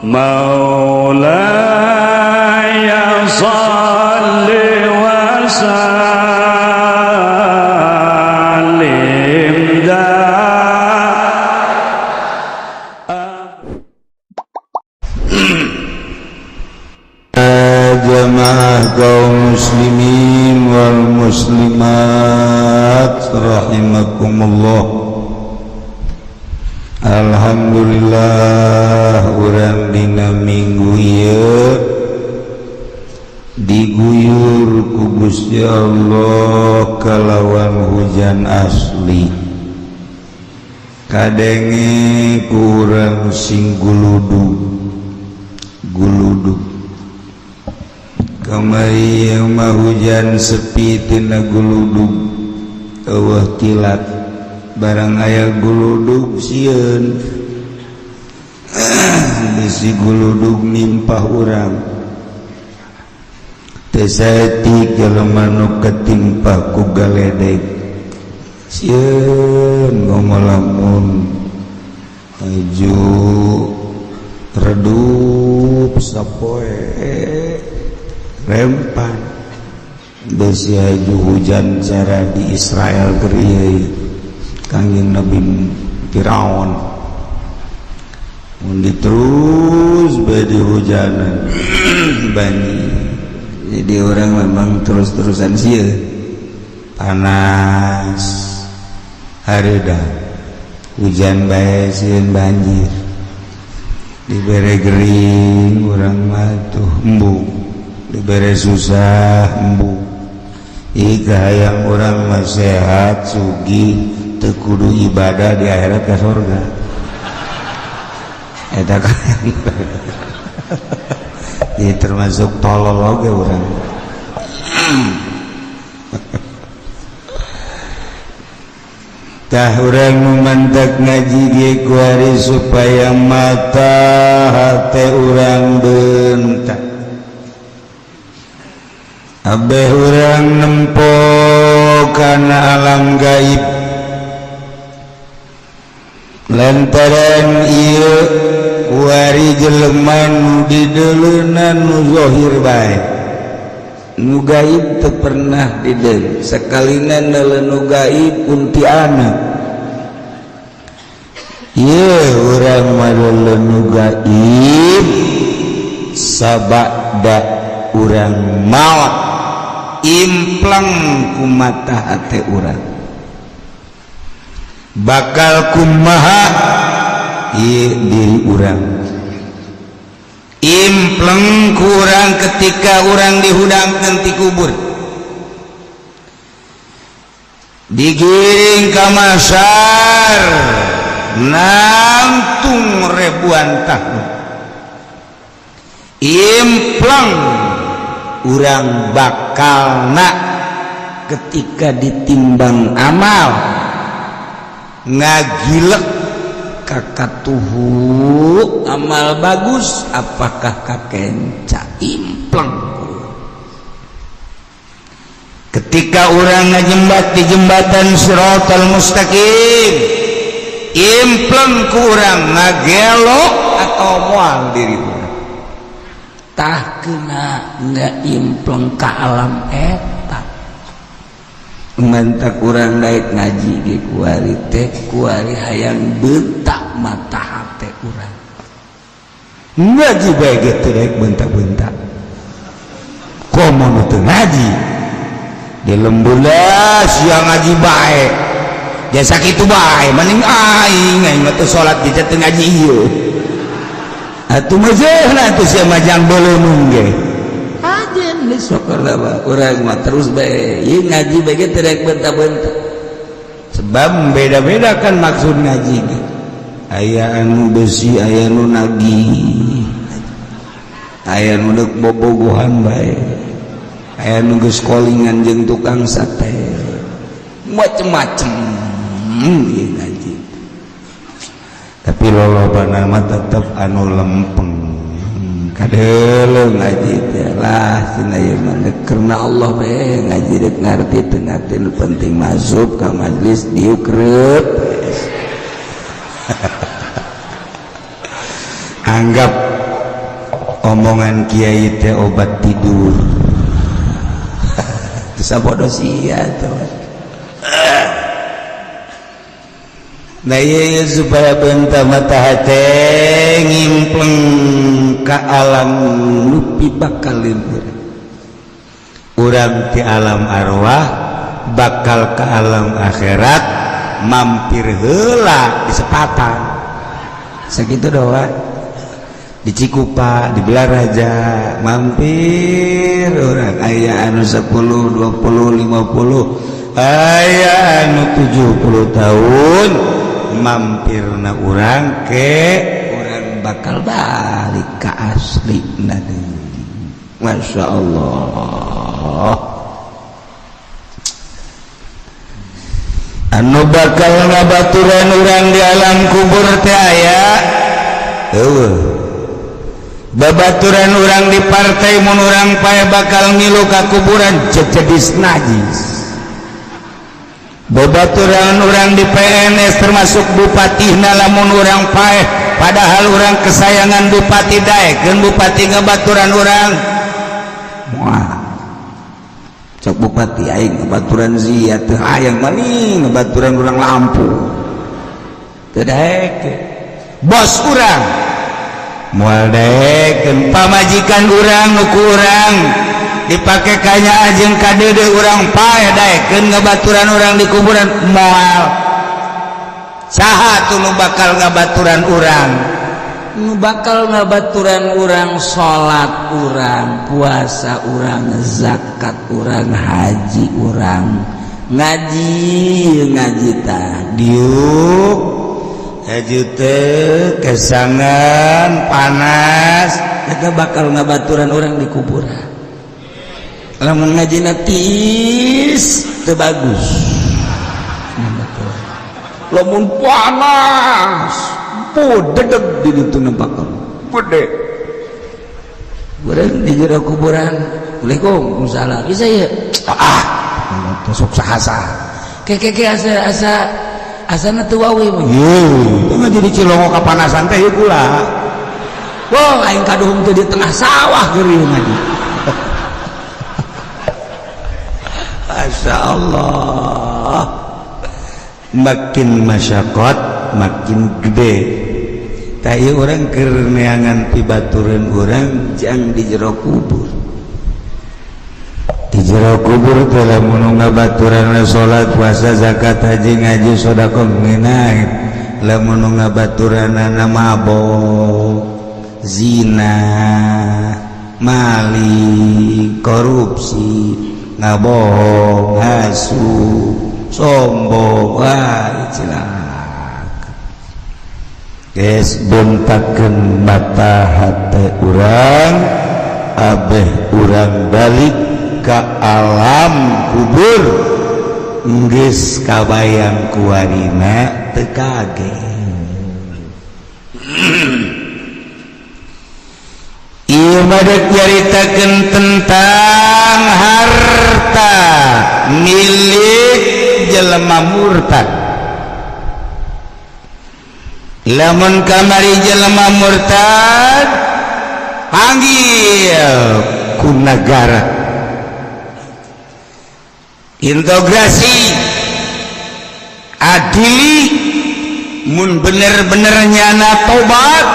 مولاي صل وسلم دائما. Jamaah kaum muslimin wal muslimat rahimakumullah. Alhamdulillah urang dina minggu ieu diguyur ku Gusti Allah kalawan hujan asli. Kadenge ku urang sing guludug guludug. Kamari mah hujan sepi tina guludug, eueuh kilat. Barang aya guludug sieun, bisi guludug nimpah urang. Teu saeutik jelema nu katimpah ku galedeg, sieun ngomolamun aju redup sapoe rempan. Besi aju hujan cara di Israel keur ieu Kangjeng Nabi Firaun mun terus bae di hujanan banjir. Jadi orang memang terus-terusan sieun panas hareuda hujan bae sieun banjir, dibere gering urang mah tuh embung, dibere susah embung. Ika hayang urang mah sehat sugih teu kudu ibadah di akhirat ka surga eta kan. Jadi termasuk tolol oge urang. Tah urang nu mantak ngaji ge kuari supaya mata hate urang bentak, abeh urang nempo kana alam gaib. Lantaran ieu kuari jelema nu dideuleunan nu zahir bae, nu gaib teu pernah dideul. Sakalina neuleuh nu gaib kuntianak. Ieu urang mah neuleuh nu gaib sabada urang maot, implang ku mata hate urang bakal kumaha ieu diri urang, implang ku urang ketika urang dihudangkeun ti kubur, digiring ka masar nangtung ribuan tahun, implang urang bakalna ketika ditimbang amal ngagilek kakatuhu amal bagus apakah kakenca. Implang ketika urang ngajembat di jembatan Siratal Mustaqim, implang ku urang ngagelok atau moal diri urang. Tah kena nggak impleng ka alam eta. Mantak urang daek ngaji ge kuari teh kuari hayang bentak mata hate urang. Ngaji bae ge teu daek bentak-bentak. Komo nu teu ngaji di lembulas sia ngaji bae. Jasa kitu bae mending aing aing mah teu salat ge teu ngaji ieu. Atuh mah zeuna atuh sia majang beuleunung ge. Ajen sok urang mah terus bae ieu ngaji bae ge teu rek bentak-bentak. Sebab beda-beda kan maksud ngaji ge. Aya anu besi, aya nu nagih, aya nu deuk bobogohan bae, aya nu geus kolingan jeung tukang sate, macem-macem ieu ngaji. Tapi lolobana mah tetep anu lempeng kadeuleu ngaji teh lah cenah ieu mah karena Allah bae ngaji deuk ngarti teu ngarti nu penting masuk ka majelis diuk reup. Anggap Omongan kiai teh obat tidur. Bisa bodoh sia tuh. Nah iya supaya bentah mata hati ngimpleng ke alam lupi bakal urang ti alam arwah bakal ke alam akhirat mampir heula di Sepatan segitu doang di Cikupa di Belaraja mampir orang aya anu 10 20 50 aya anu 70 tahun mampirna urang ke urang bakal balik ke asli deui. Masya Allah anu bakal ngabaturan urang di alam kubur teh aya eueuh. Babaturan urang di partai mun urang pae bakal ngilu ka kuburan jejedis najis. Babaturan urang di PNS termasuk bupatihna lamun urang pae padahal urang kesayangan bupati daekeun bupati ngabaturan urang. Wah. Cok bupati aing ngabaturan zia teu hayang maning ngabaturan urang Lampung. Teu daekeun. Bos urang moal daekeun, pamajikan urang nu ku urang dipake kanya jeung kadeudeuh urang pae daekeun ngabaturan urang di kuburan moal. Saha tuh nu bakal ngabaturan urang? Nu bakal ngabaturan urang salat urang, puasa urang, zakat urang, haji urang, ngaji ngaji tah diuk haji teh kesangan panas eta bakal ngabaturan urang di kuburan. Lamun ngajina tiis teu bagus. Lamun panas dedeg di ditu bakal gede. Urang di jero kuburan, Assalamualaikum, salam. Bisa ya? Ah, sok saha-saha. Keke asa asa asana teu wawe mah. Yeuh, teu jadi Cilongo kapanasan teh ieu kula. Wah, aing kaduhung teh di tengah sawah keur ieu ngaji. Masya Allah. Makin masyakot makin gede. Tah ieu urang keur neangan pibatureun urang jang di jero kubur. Di jero kubur teh lamun ngabaturan salat, puasa, zakat, haji, ngaji, sedekah ngeunah. Lamun ngabaturanana mabok, zina, maling, korupsi, ngabohong, hasu, sombong, wah cilaka. Geus bentakeun mata hate urang, abeh urang balik ka alam kubur, geus kabayang kuarina teu kaget. Ieu mah deuk nyaritakeun tentang harta milik jelema murtad. Lamun kamari jelema murtad panggil ku nagara, integrasi, adili, mun bener-bener nyana tobat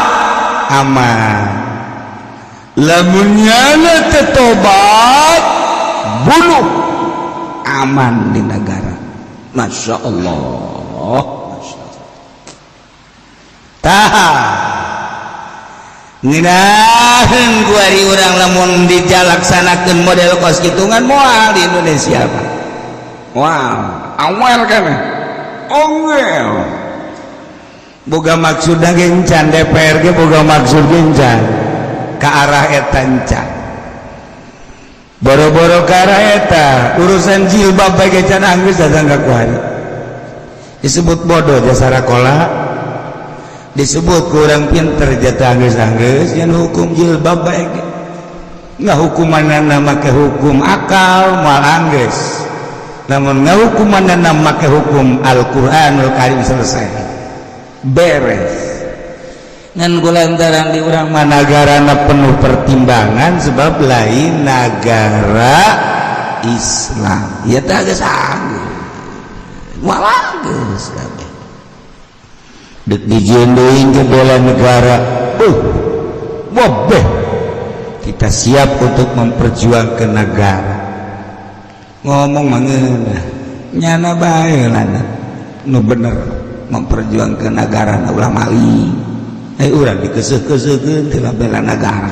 aman, lamun nyana teu tobat bunuh, aman di negara. Masya Allah. Tah ngeunaheun kuari urang lamun dijalaksanakeun model kos kitungan moal di Indonesia Pak. Moal, awal kan. Ongel. Boga maksudna ge encan DPR ge boga maksud ge encan ka arah eta encan. Boro-boro ka arah eta urusan jilbab bae ge can anggeus datang ka kuari. Disebut bodoh jasara kola, disebut kurang pinter jatah anggeus-anggeus yang hukum jilbab bae ge. Ngahukumanana make hukum akal moal anggeus, namun ngahukumanana make hukum Al-Qur'anul Karim selesai beres. Ngan kulantaran di urang mah nagarana penuh pertimbangan sebab lain nagara Islam. Ya teh geus anggeus. Malah geus kabeh. Dek dijieun deui ke bela negara. Wabeh. Kita siap untuk memperjuangkan negara. Ngomong mah ngeunah. Nyana bae lah nu bener memperjuangkan negara ulah maling. Urang dikeseh-kesehkeun teh bela negara.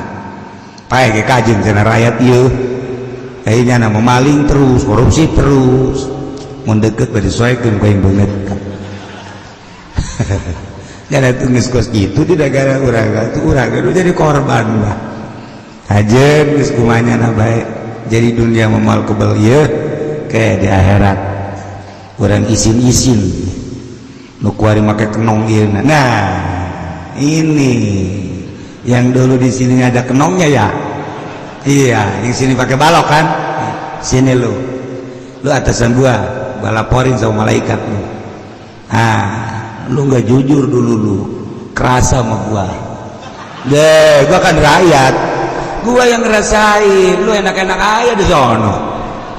Pae ge kajeun cenah rakyat ieu. Nyana maling terus, korupsi terus. Mun deket bade disoekeun ku aing beungeut. Nyana teh geus kos kitu di negara urang atuh urang ge jadi korban mah. Kajeun geus kumaha nyana bae. Jadi dunia moal kebel ieu ke di akhirat. Urang isin-isin nu kuari make kenong ieu. Nah, ini yang dulu di sini ada kenongnya ya. Iya, yang sini pakai balok kan? Sini lu. Lu atasan gua laporin sama malaikat lu. Ah, lu nggak jujur dulu lu. Kerasa sama gua. Deh, gua kan rakyat. Gua yang ngerasain, lu enak-enak aja di sono.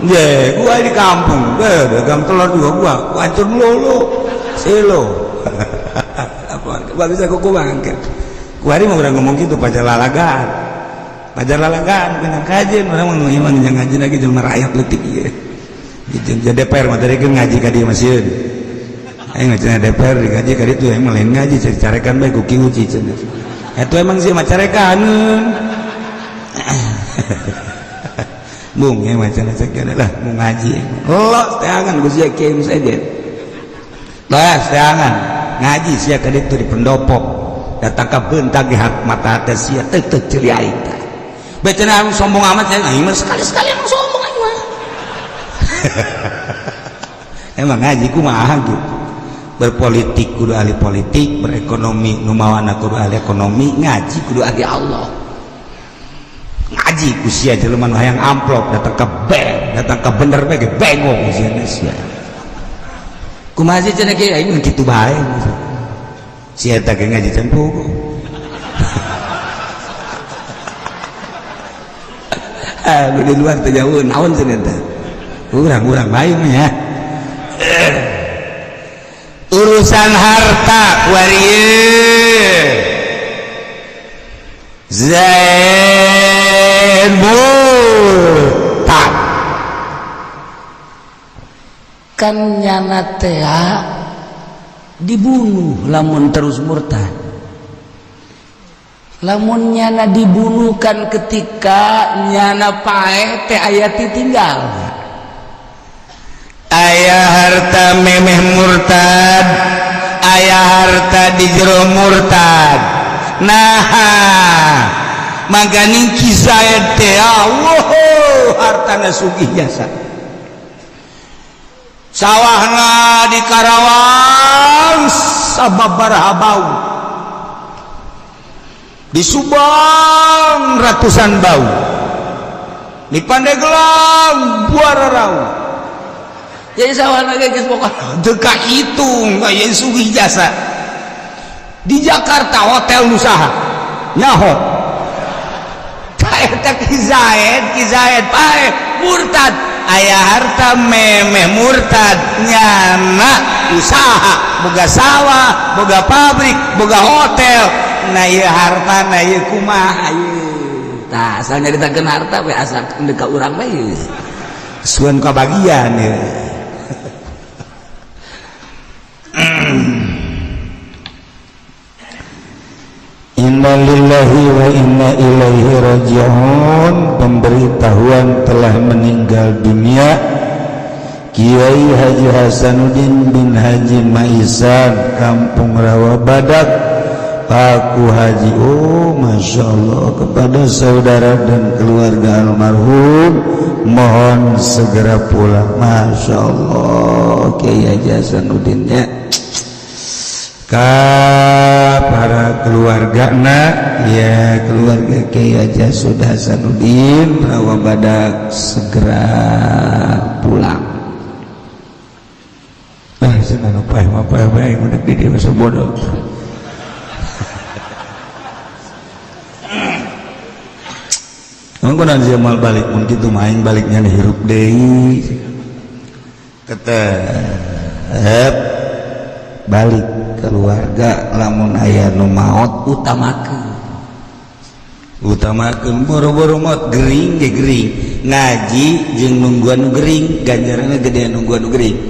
Deh, gua di kampung. Deh, dagang telur juga gua. Gua hancur lu. Silo. Gua bisa kuku bangkit. Kuari mah urang ngomong gitu pajar lalagaan. Pajar lalagaan punya kajian urang mah emang jangan ngaji lagi jelema rakyat leutik ieu. Jadi DPR mah tadi kan ngaji ka dieu masieun. Aing mah cenah DPR digaji ka ditu aing mah lain ngaji carekan bae ku Ki Uci cenah. Eta emang sih mah carekan. Bung ya mah cenah cek lah mau ngaji. Lo teangan ku sia kiai saja. Lah teangan ngaji sia ka ditu di pendopo. Datang ka bentak di mata hati sia teu teu ceuli aing tah. Bae cenah sombong amat cenah aing mah sekali-sekali emang sombong aing mah. Emang ngaji kumaha gitu. Berpolitik kudu ahli politik, berekonomi nu mawana kudu ahli ekonomi, ngaji kudu ahli Allah. Ngaji ku sia jelema nu hayang amplop datang ka bank, datang ka bener bae ge bengong sia sia. Kumaha sih cenah kieu aing mah kitu bae. Si eta ge ngaji can puguh. Ah, nu di luar teh jauh naon cenah teh. Urang-urang bae mah ya. Urusan harta kuari Zain murtad kan nyana teh dibunuh lamun terus murtad. Lamun nyana dibunuh kan ketika nyana paeh teh aya tinggal. Aya harta memeh murtad, aya harta di jero murtad. Nah, maganing Ki Zaid teh wow, hartana sugih jasa. Sawahna di Karawang sababaraha bau, di Subang ratusan bau, di Pandeglang buararau. Jadi sawahna ge geus pokona teu kahitung aya sugih jasa. Di Jakarta hotel nu saha nyaho eta Ki Zaid pae murtad. Aya harta memeh murtad nyana usaha boga sawah boga pabrik boga hotel. Nah ieu harta na ieu kumaha ieu tah asal nyaritakeun harta we asal deuk ka urang mah ieu suan kabagian ieu. Innalillahi wa inna ilaihi raji'un. Pemberitahuan telah meninggal dunia Kiai Haji Hasanuddin bin Haji Maisan, Kampung Rawa Badak, Paku Haji. Oh, Masya Allah. Kepada saudara dan keluarga almarhum mohon segera pulang. Masya Allah Kiai Haji Hasanuddin ya. Ka para keluarga na ya, keluarga Kiai Haji Hasanuddin Rawa Badak segera pulang. Ah, cenah nu paeh mah paeh bae mun di dieu mah bodoh. Emang kunaon sia moal balik mun kitu mah aing baliknya hirup deui. Tetep balik keluarga lamun aya nu maot utamakeun. Utamakeun boro-boro maot gering ge gering. Ngaji jeung nungguan nu gering ganjaranna gede nungguan nu gering.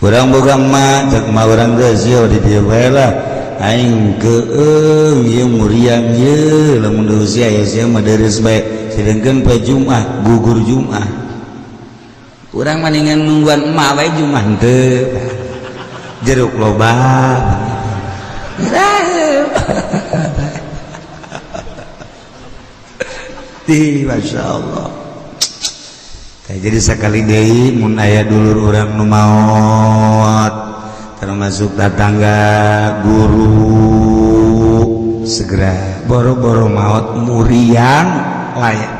Urang boga emak, cek emak urang geus ieu di dieu bae lah. Aing keung ieu muriang ieu lamun usia aya sia mah dereus bae. Sedengkeun poe Jumat, gugur Jumat. Urang mendingan nungguan emak bae Jumat henteu. Jeruk loba. Ih, Masya Allah. Jadi sekali deui mun aya dulur urang nu maot termasuk tetangga guru segera boro-boro maot muriang layak.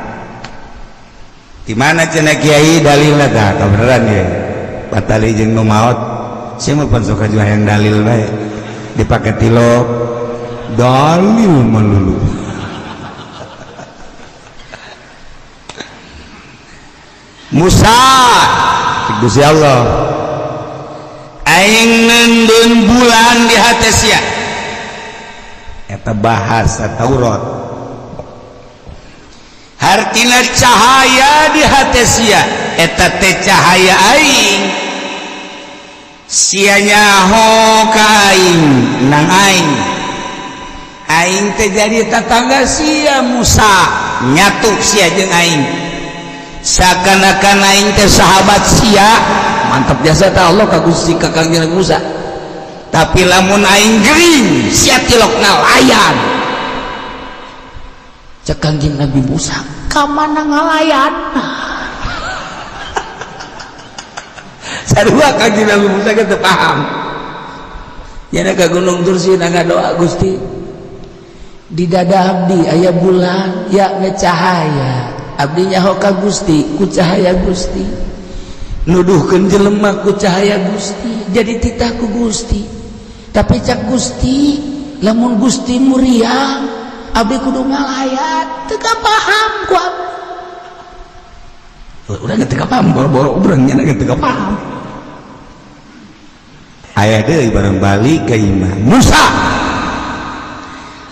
Di mana cenah kiai dalilna tah kabeneran ye. Batali jeung nu maot sia mah pan sok hayang dalil bae dipake tilok dalil melulu. Musa Gusti Allah aing neundeun bulan di hate sia eta bahasa Taurat hartina cahaya di hate sia eta teh cahaya aing sia nyaho ka aing nang aing aing teh jadi tetangga sia Musa nyatu sia jeung aing seakan-akan aing teh sahabat sia mantap jasa ta Allah ka Gusti ka Kangjeng Musa tapi lamun aing gering sia tilok ngalayan cek Kangjeng Nabi Musa ka mana ngalayan sarua Kangjeng Nabi Musa ge teu paham nya ka Gunung Tursi ngadoa Gusti di dada abdi aya bulan ya cahaya abdi nyaho ka Gusti ku cahaya Gusti nuduhkeun jelema ku cahaya Gusti jadi titah ku Gusti tapi cak Gusti lamun Gusti muriang abdi kudu ngalayat teu paham ku abdi urang teu paham boro-boro urang nya teu paham aya deui bareng balik ka imah Musa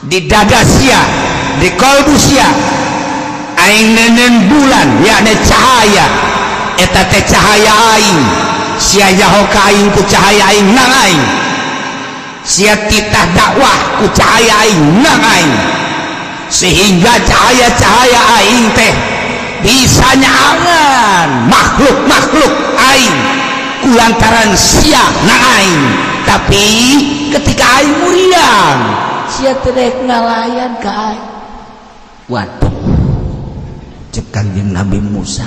di dada sia di kalbu sia aing nenen bulan yakni cahaya eta teh cahaya aing sia nyaho ka aing ku cahaya aing nang aing sia titah dakwah ku cahaya aing nang aing sehingga cahaya-cahaya aing teh bisa nyaangan makhluk-makhluk aing kulantaran sia nang aing tapi ketika aing muriang sia teh rek ngalayan ka aing. Waduh cek Kangjeng Nabi Musa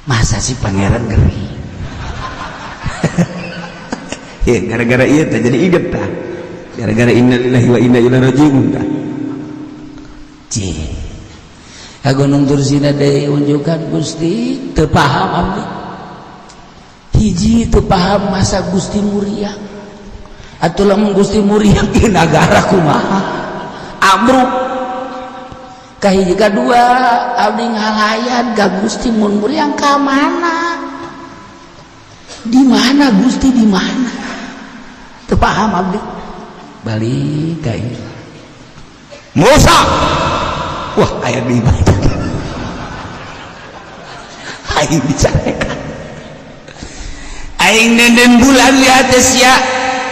masa sih pangeran gering ya gara-gara iya teh jadi inget tah gara-gara innalillahi wa inna ilaihi rajiun tah cih ka Gunung Tursina deui unjukan Gusti teu paham abdi hiji teu paham masa Gusti muriang atuh lamun Gusti muriang di nagara kumaha amruk kahiji kadua abdi ngalayan ka Gusti mun muriang ka mana di mana Gusti di mana teu paham abdi balik ka ieu Musa wah aya di mana aing dicarekan aing nenden bulan di hate sia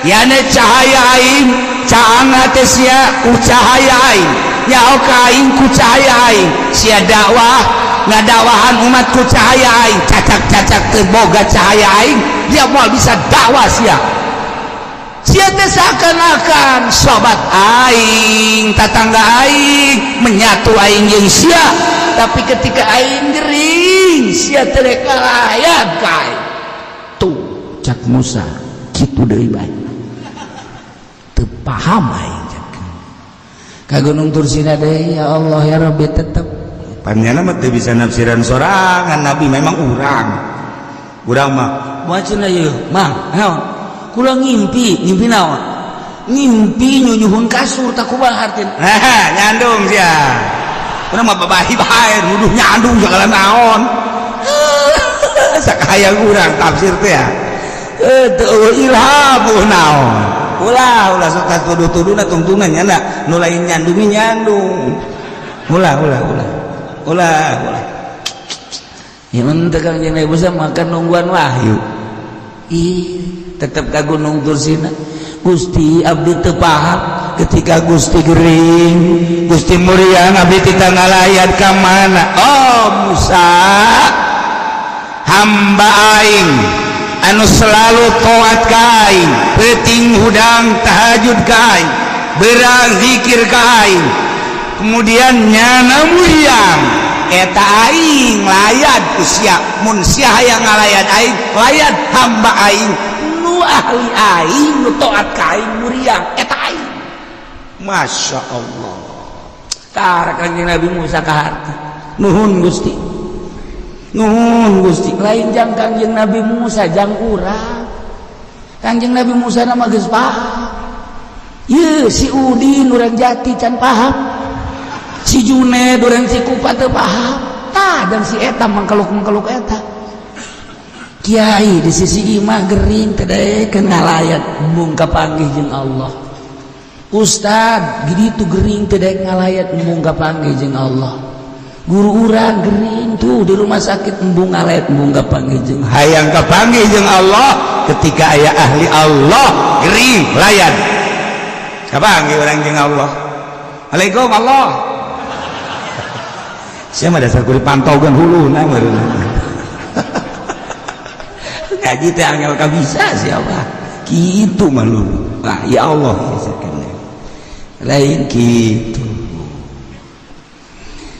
yane cahaya aing caang hate sia ku cahaya aing nyaho ka aing ku cahaya aing sia dakwah ngadakwahan umat ku cahaya aing cacak-cacak teu boga cahaya aing dia moal bisa dakwah sia sia teh seakan-akan sobat aing tatangga aing menyatu aing jeung sia tapi ketika aing gering sia teh rek ngalayan ka aing tuh cak Musa kitu deui bae teu paham aing ka Gunung Tursina deui ya Allah ya Rabbi tetep panjana mah teu bisa nafsiran sorangan Nabi memang urang urang mah moal cenah ieu mang naon kula ngimpi ngimpi naon Ngimpi nyunyuhun kasur tak kumaha hartina. Nah, nyandung sia. Urang mah babahi bae nuduh nyandung segala naon. Sakahayang urang tafsir teh ya. Teu ilham naon. Ulah ulah sok tuduh-tuduhna tungtungan nya nu lain nyandung nyandung. Ulah ulah ulah. Ulah ulah. Ya teu Kangjeng Nabi Musa makan nungguan wahyu. Ih, tetep ka Gunung Tursina. Gusti abdi teu paham ketika Gusti gering, Gusti muriang abdi tita ngalayat ka mana? Oh Musa, hamba aing anu selalu taat ka aing, peuting hudang tahajud ka aing, berang zikir ka aing, kemudian nyana muriang eta aing layat ku sia, mun sia hayang ngalayat aing, layat hamba aing nu ahli aing, nu taat ka aing muriang eta aing. Masya Allah. Tara Kangjeng Nabi Musa ka harti. Nuhun Gusti. Nuhun Gusti. Lain jang Kangjeng Nabi Musa jang urang. Kangjeng Nabi Musa nama geus paham. Ye si Udin urang Jati can paham. Si Juned urang Cikupa teu paham. Tah dan si eta mangkeluk-mangkeluk eta. Kiai di sisi imah gering teu daekeun ngalayat embung kapanggih jeung Allah. Ustad gitu gering teu daek ngalayat embung kapanggih jeung Allah. Guru urang gering tuh di rumah sakit embung ngalayat embung kapanggih jeung hayang kapanggih jeung Allah ketika aya ahli Allah gering layat kapanggih urang jeung Allah. Assalamualaikum Allah. Sia mah dasar kudu dipantaukeun huluna meureun. Ngaji teh angel ka bisa siapa kitu mah lu. Nah, ya Allah lain gitu.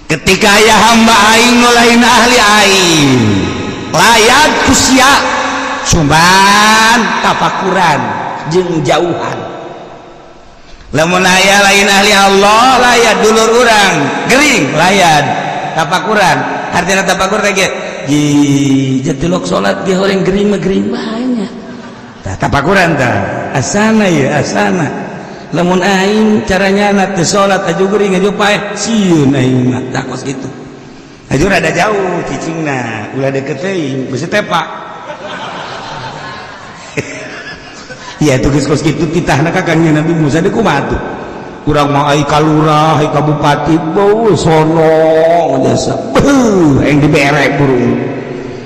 Ketika aya hamba aing nu lain ahli aing layat ku sia cuman tafakuran jeung jauhan. Lamun aya lain ahli Allah layat dulur urang gering layat tafakuran. Artinya tafakur teh kieu ji jatilok salat ge horeng gering mah gering bae nya. Tah tafakuran tah asana ya asana. Lamun aing caranya na teu salat aju gering aju paeh sieun aing mah tah kos kitu. Aju rada jauh cicingna ulah deket teuing beusi tepak. Ya tugas kos kitu titahna ka Kangjeng Nabi Musa deui kumaha tuh. Urang mah ai ka lurah, ai ka bupati, beuh sono jasa. Beuh aing diberek burung.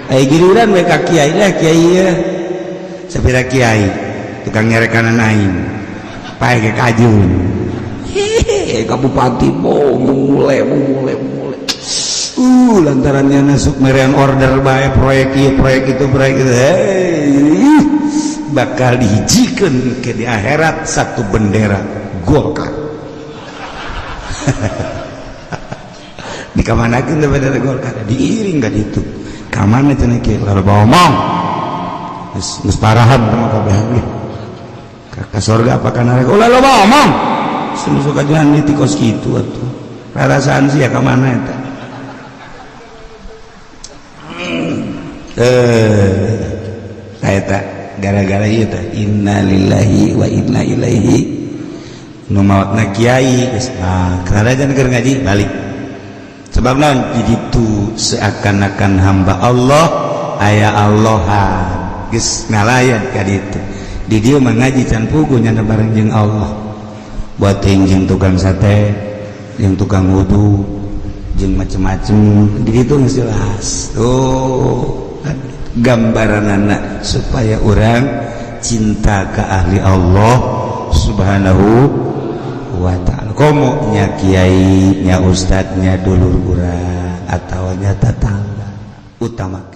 Ai giliran we ka kiai lah kiai ye. Sapira kiai tukang nyerekanan aing. Pae ke kajun. Hehehe ka bupati beuh mule mule mule. Lantarannya masuk merean order bae proyek ieu proyek itu proyek itu. Hei, bakal dihijikeun ke di akhirat satu bendera Golkar. Di kamanakeun teh bendera Golkar diiring ka ditu. Ka mana cenah kieu lalu ngomong. Geus geus parahan mah kabeh ge. Ka surga apa ka neraka? Ulah loba omong. Geus kajuhan di kos kitu atuh. Rarasaan sia ka mana eta? Eta gara-gara ieu teh innalillahi wa inna ilaihi nu maotna kiai geus ah karajan keur ngaji balik. Sebab naon di ditu seakan-akan hamba Allah aya Allahan geus ngalayan ka ditu. Di dieu mah ngaji can puguh nyana bareng jeung Allah. Buat jeung tukang sate, jeung tukang wudu, jeung macem-macem di ditu geus jelas. Tuh gambaran anak supaya orang cinta ke ahli Allah subhanahu wa ta'ala. Komo nya kiai nya ustadnya dulur urang atau nya tetangga utamakeun.